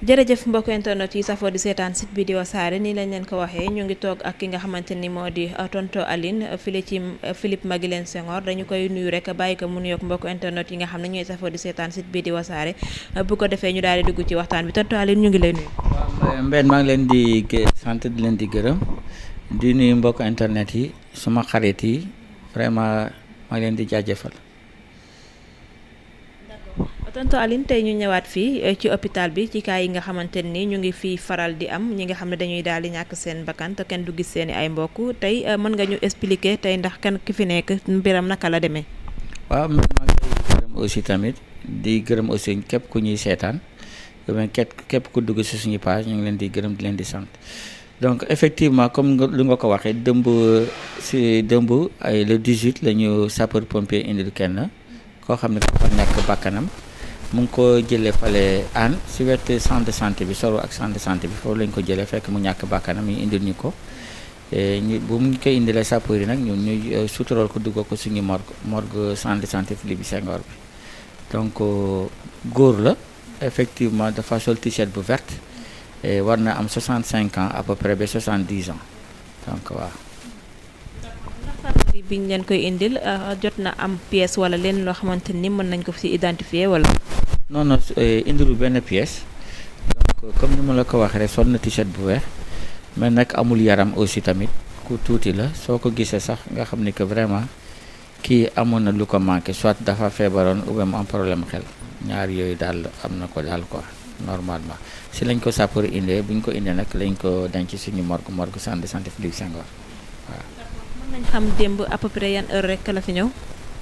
jërëjëf mbokk internet yi safoo di seetaan site bi di Wassare nii lañ leen ko waxee ñu ngi toog ak ki nga xamante ni moo di tonton Aline file ci Philippe Maguilène Senghor dañu koy nuyu rek bàyyi ko mu nuyoog mbokk internet yi nga xam ne ñooy safoo di seetaan site bi di Wassare bu ko defee ñu daal di dugg ci waxtaan bi tonton Aline ñu ngi lay nuyu. waaw Mbène maa ngi leen di sant di leen di gërëm di nuyu mbokk internet yi suma xarit yi vraiment maa ngi leen di jaajëfal. tonton Aline tey ñu ñëwaat fii ci hôpital bi ci cas yi nga xamante ni ñu ngi fii faral di am ñi nga xam ne dañuy daal di ñàkk seen bakkan te kenn du gis seeni ay mbokk tey mën nga ñu expliquer tey ndax kan ki fi nekk mbiram naka la demee. waaw maa ngi gërëm aussi tamit di gërëm aussi képp ku ñuy seetaan képp ku dugg si suñu page ñu ngi leen di gërëm di leen di sant donc effectivement comme lu nga ko waxee dëmb ay le 18 la ñu sapeur pompier indil kenn koo xam ne dafa ñàkk bakkanam. mu ngi ko jëlee fale aan si wetu centre de santé bi soro ak centre de santé bi foofu lañ ko jëlee fekk mu ñàkk bàkkanam ñu indil ñu ko bu mu koy indilee sapeur yi nag ñun ñuy sutural ko dugg ko suñu morgue centre de santé Philippe Senghor bi donc góor la effectivement dafa sol t-shirt bu verte war na am 65 ans à peu près ba 70 ans donc waaw. biñ leen koy indil jot na am pièce wala leen loo xamante ni mën nañ ko fi identifier wala. non indilu benn pièce donc comme ni ma la ko waxee rek sol na t-shirt bu weex mais nag amul yaram aussi tamit ku tuuti la soo ko gisee sax nga xam ni que vraiment kii amoon na lu ko manqué soit dafa feebaroon ou bien mu am problème xel ñaar yooyu daal am na ko daal quoi normalement si lañ ko sapeur indee bu ñu ko indee nag lañ ko denc suñu morgue centre de santé Philippe Senghor waaw. mën nañ xam démb à peu près yan heure rek la fi ñëw.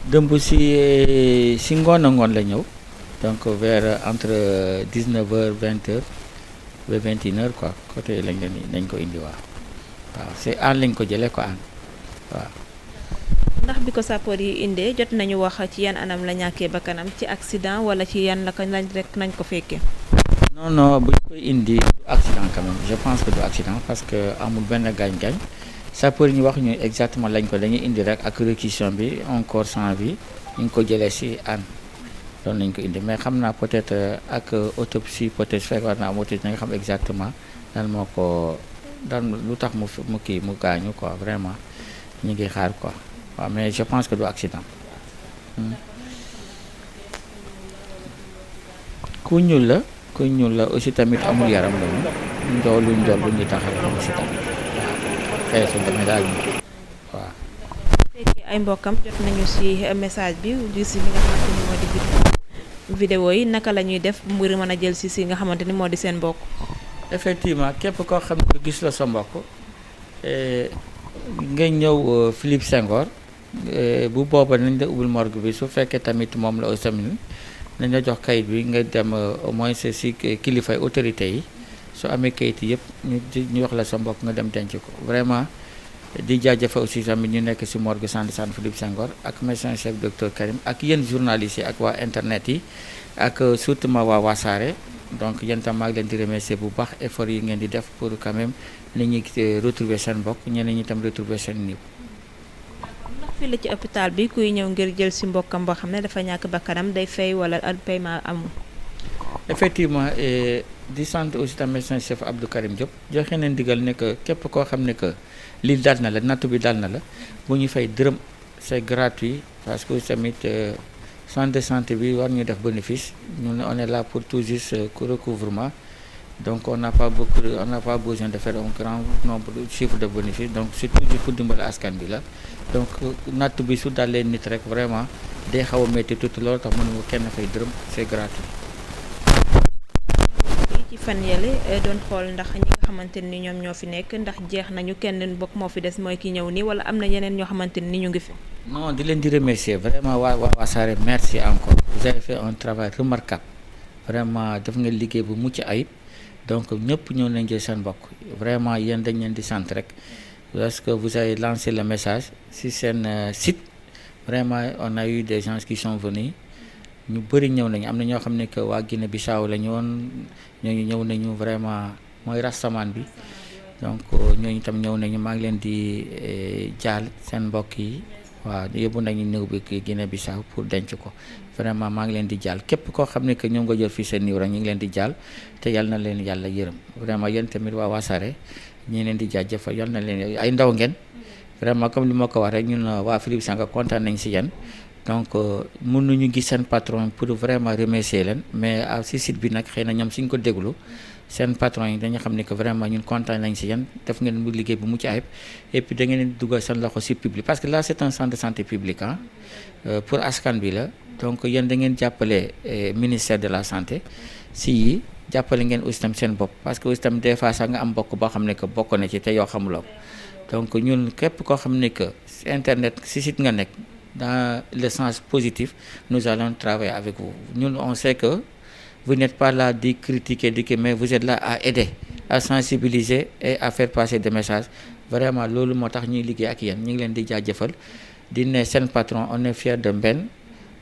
démb si ngoon a ngoon la ñëw. donc vers entre 19h 20h ba 21h quoi côté lañ ko indi waaw c'est aan lañ ko jëlee ko aan waaw. ndax bi ko sapeur yi indee jot nañu wax ci yan anam la ñàkkee bakkanam ci accident wala ci yan la ko lañ rek nañ ko fekkee. non bu ñu koy indi du accident quand même je pense que du accident parce que amul benn gaañ-gaañ sapeur yi ñu wax ñu exactement lañ ko dañuy indi rek ak réquisition bi encore sans vie ñu ngi ko jëlee si aan. loolu lañ ko indi mais xam naa peut-être ak autopsie peut-être fekk war naa am autopsie nga xam exactement lan moo ko daan lu tax mu gaañu quoi vraiment ñu ngi xaar quoi waaw mais je pense que du accident. ku ñuul la aussi tamit amul yaram lañu lu ñu taxal aussi tamit waaw xëy na tamit daal waaw. ay mbokkam jot nañu ci message bi gis li nga xamante ni moo di vidéo yi naka la ñuy def mbir mën a jël si nga xamante ni moo di seen mbokk. effectivement képp koo xam ne gis la sa mbokk nga ñëw Philippe Senghor bu booba nañ la ubbil morgue bi su fekkee tamit moom la aussi tamit nañ la jox kayit bi nga dem au moins si kilifay autorité yi su amee kayit yëpp ñu wax la sa mbokk nga dem denc ko vraiment. di jaajëfal aussi tamit ñu nekk ci morgue centre de santé Philippe Senghor ak médecin chef docteur Karim ak yéen journalistes yi ak waa internet yi ak surtout ma waa Wassare donc yéen tam maa ngi leen di remercier bu baax effort yi ngeen di def pour quand même nit ñi retrouver seen mbokk ñeneen ñi tam retrouver seen niw. ndax fii la ci hôpital bi kuy ñëw ngir jël ci mbokkam boo xam ne dafa ñàkk bakkanam day fay wala paiement amul. effectivement di sant aussi tam médecin chef Abdou Karim Diop joxe nañ digal ne que képp koo xam ne que. lii dal na la nattu bi dal na la bu ñu fay dërëm c'est gratuit parce que tamit centre de santé bi war ñu def bénéfice ñun on est là pour tout juste recouvrement donc on n'a pas besoin de faire un grand nombre de chiffre de bénéfice donc c'est toujours pour dimbali askan bi la donc nattu bi su dalee nit rek vraiment day xaw a métti tuuti loolu tax mënu kenn fay dërëm c'est gratuit. ci fan yële doon xool ndax ñi nga xamante ni ñoom ñoo fi nekk ndax jeex nañu kenn bokk moo fi des mooy ki ñëw nii wala am na ñeneen ñoo xamante ni ñu ngi fi. non di leen di remercier vraiment waa Wassare merci encore vous avez fait un travail remarquable vraiment def nga liggéey bu mucc ayib donc ñëpp ñëw nañ jël seen mbokk vraiment yéen dañ leen di sant rek parce que vous avez lancé le message si seen site vraiment on a eu des gens qui sont venus. ñu bëri ñëw nañu am na ñoo xam ne que waa Guinée Bissau la ñu woon ñooñu ñëw nañu vraiment mooy rastaman bi donc ñooñu tam ñëw nañu maa ngi leen di jaal seen mbokk yi waaw yóbbu nañu néew bi ki Guinée Bissau pour denc ko vraiment maa ngi leen di jàll képp koo xam ne que ñoom nga jël fii seen néew rek ñu ngi leen di jàll te yal na leen yàlla yërëm vraiment yéen tamit waa Wassare ñi leen di jaajëfal yal na leen ay ndaw ngeen vraiment comme li ma ko wax rek ñun waa Philippe Senghor kontaan nañ si yéen donc mënuñu gis seen patron pour vraiment remercier leen mais si site bi nag xëy na ñoom suñ ko déglu seen patron yi dañu xam ne que vraiment ñun kontaan nañ si yéen def ngeen mu liggéey bu mucc ayib et puis da ngeen dugal seen loxo si public parce que là c'est un centre de santé public pour askan bi la donc yéen da ngeen jàppale ministère de la santé si yi jàppale ngeen aussi tam seen bopp parce que aussi tam des fois sax nga am bokk boo xam ne que bokk na ci te yoo xamuloo ko donc ñun képp koo xam ne que internet si site nga nekk dans le sens positif nous allons travailler avec vous ñun on sait que vous n'êtes pas là di critiquer mais vous êtes là à aider à sensibiliser et à faire passer des messages vraiment loolu moo tax ñuy liggéey ak yéen ñu ngi leen di jaajëfal di ne seen patron on est fier de Mbène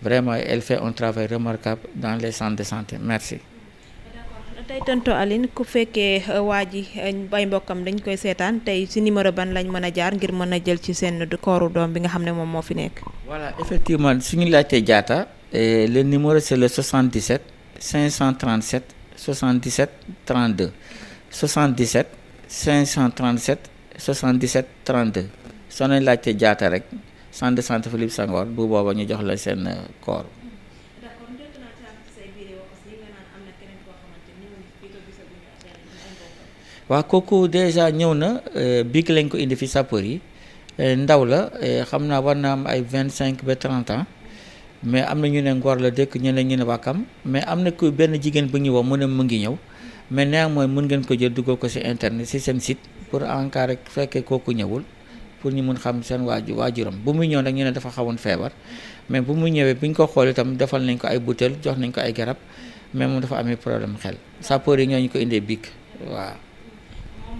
vraiment elle fait un travail remarquable dans les centres de santé merci. tey tonton Aline ku fekkee waa ji ay mbokkam dañ koy seetaan tey ci numéro ban lañ mën a jaar ngir mën a jël ci seen kooru doom bi nga xam ne moom moo fi nekk. voilà effectivement suñu laajtee Diatta le numéro c'est le 77 537 77 32 77 537 77 32 soo leen laajtee Diatta rek centre de santé Philippe Senghor bu booba ñu jox la seen koor. waaw kooku déjà ñëw na biig lañ ko indi fi sapeur yi ndaw la xam naa war na am ay 25 ba 30 ans mais am na ñu ne Ngor la dëkk ñu ne Wakam mais am na ku benn jigéen bu ñu woo mu ne mu ngi ñëw mais néanmoins mën ngeen ko jël dugal ko ci internet ci seen site pour en cas rek fekkee kooku ñëwul pour ñu mun xam seen waajuram bu muy ñëw nag ñu ne dafa xawoon feebar mais bu muy ñëwee bu ñu ko xool itam defal nañ ko ay butéel jox nañ ko ay garab mais moom dafa amee problème xel sapeur yi ñoo ñu ko indee biig waaw.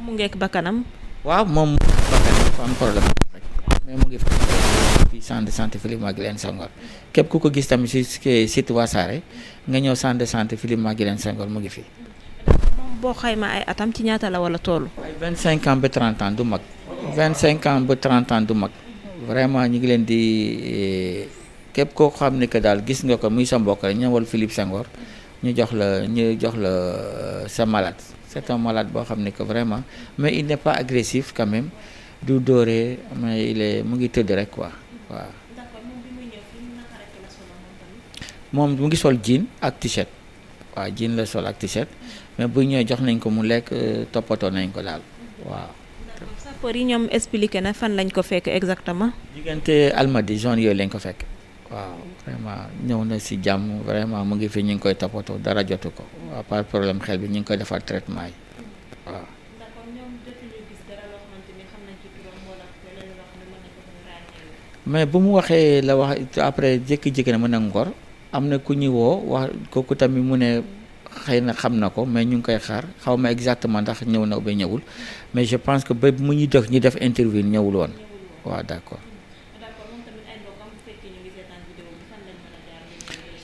mu ngeek bakkanam. waaw moom bakkanam dafa am problème rek mais mu ngi fi centre de santé Philippe Maguilène Senghor képp ku ko gis tamit ci site Wassare nga ñëw centre de santé Philippe Maguilène Senghor mu ngi fi. moom boo xayma ay atam ci ñaata la wala toolu. ay 25 ans ba 30 ans du mag 25 ans ba 30 ans du mag vraiment ñu ngi leen di képp koo xam ne que daal gis nga ko muy sa mbokk rek ñëwal Philippe Senghor ñu jox la sa malade. C'est un malade boo xam ne que vraiment mais il n'est pas agressif quand même du dóoree mais il est mu ngi tëdd rek quoi waaw. moom mu ngi sol jean ak t-shirt waaw jean la sol ak t-shirt mais bu ñëwee jox nañ ko mu lekk toppatoo nañ ko daal waaw. sapeur yi ñoom expliqué na fan lañ ko fekk exactement. diggante Almadi zone yooyu lañ ko fekk waaw vraiment ñëw na ci jàmm vraiment mu ngi fi ñu ngi koy toppatoo dara jotu ko à part problème xel bi ñu ngi koy defar traitement yi waaw. mais bu mu waxee la wax après jékki-jékki na mën a Ngor am na ku ñu woo wax kooku tamit mu ne xëy na xam na ko mais ñu ngi koy xaar xaw ma exactement ndax ñëw na ba ñëwul mais je pense que ba mu ñu def interview ñëwul woon waaw d'accord.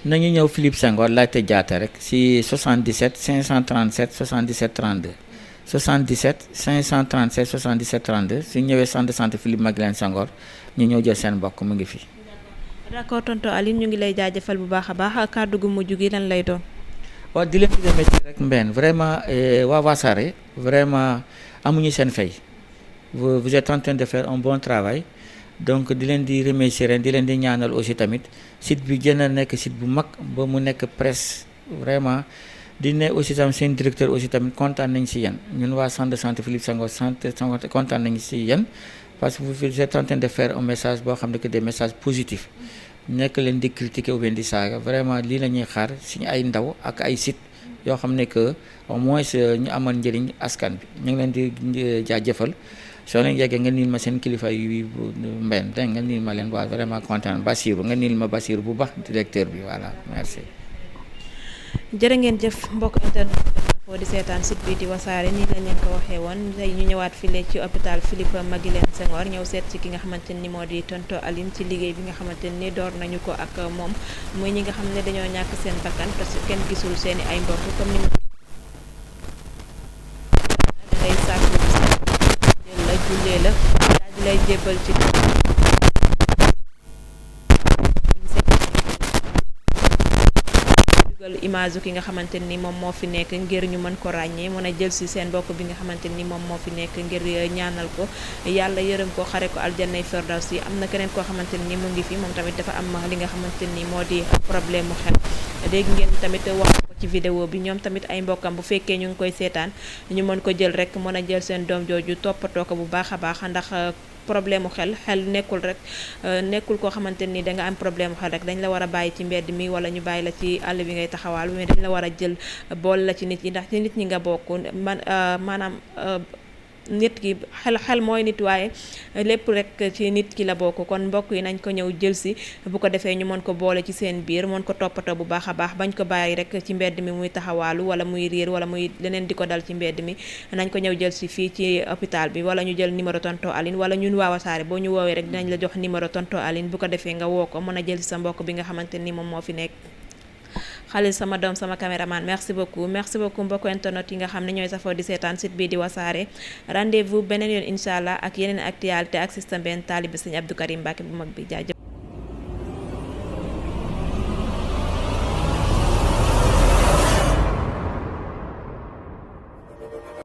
nañu ñëw Philippe Senghor laajte Diatta rek ci 77 537 77 32 77 537 77 32 su ñëwee centre de santé Philippe Maguilène Senghor ñu ñëw jël seen mbokk mu ngi fi. d'accord tonton Aline ñu ngi lay jaajëfal bu baax a baax kàddu gu mujj gi lan lay doon. waaw di leen di remercier rek Mbène vraiment waa Wassare vraiment amuñu seen fay vous êtes en train de faire un bon travail. donc di leen di remercier ren di leen di ñaanal aussi tamit site bi gën a nekk site bu mag ba mu nekk presse vraiment di ne aussi tamit seen directeur aussi tamit kontaan nañ ci yéen ñun waa centre de santé Philippe Senghor santé kontaan nañ ci yéen parce que vous êtes en train de faire un message boo xam ne que des messages positifs nekk leen di critiquer ou bien di saaga vraiment lii la ñuy xaar suñu ay ndaw ak ay site yoo xam ne que au moins ñu amal njëriñ askan bi ñu ngi leen di jaajëfal. soo leen yeggee nga niil ma seen kilifa yu Mbène dégg nga niil ma leen waa vraiment kontaan Bassirou nga niil ma Bassirou bu baax directeur bi voilà merci. jërë ngeen jëf mbokk internet foo di seetaan site bi di Wassare nii lañ leen ko waxee woon tey ñu ñëwaat file ci hôpital Philippe Maguilène Senghor ñëw seet ci ki nga xamante ni moo di tonton Aline ci liggéey bi nga xamante ni door nañu ko ak moom muy ñi nga xam ne dañoo ñàkk seen bakkan parce que kenn gisul seeni ay mbokk comme ni dangay sàkku la jullee la daal di lay jébbal ci image ki nga xamante ni moom moo fi nekk ngir ñu mën ko ràññee mën a jël si seen mbokk bi nga xamante ni moom moo fi nekk ngir ñaanal ko yàlla yërëm ko xare ko aljannay firdaws yi am na keneen koo xamante ni mu ngi fi moom tamit dafa am li nga xamante ni moo di problème mu xel dégg ngeen tamit wax ko ci vidéo bi ñoom tamit ay mbokkam bu fekkee ñu ngi koy seetaan ñu mën ko jël rek mën a jël seen doom jooju toppatoo ko bu baax a baax ndax problème mu xel nekkul rek nekkul koo xamante ni da nga am problème mu xel rek dañ la war a bàyyi ci mbedd mi wala ñu bàyyi la ci àll bi ngay taxawaal mais dañ la war a jël bool la ci nit ñi ndax ci nit ñi nga bokk maanaam nit ki xel mooy nit waaye lépp rek ci nit ki la bokk kon mbokk yi nañ ko ñëw jël si bu ko defee ñu mën ko boole ci seen biir mën ko toppatoo bu baax a baax bañ ko bàyyi rek ci mbedd mi muy taxawaalu wala muy riir wala muy leneen di ko dal ci mbedd mi nañ ko ñëw jël si fii ci hôpital bi wala ñu jël numéro tonton Aline wala ñun waa Wassare boo ñu woowee rek dinañ la jox numéro tonton Aline bu ko defee nga woo ko mën a jël si sa mbokk bi nga xamante ni moom moo fi nekk. Khalil sama doom sama caméraman merci beaucoup mbokku internet yi nga xam ne ñooy safoo di seetaan site bii di Wassare rendez-vous beneen yoon incha allah ak yeneen actualité ak système benn taalibe Sëñ Abdou Karim Mbacké bu mag bi jaajëf.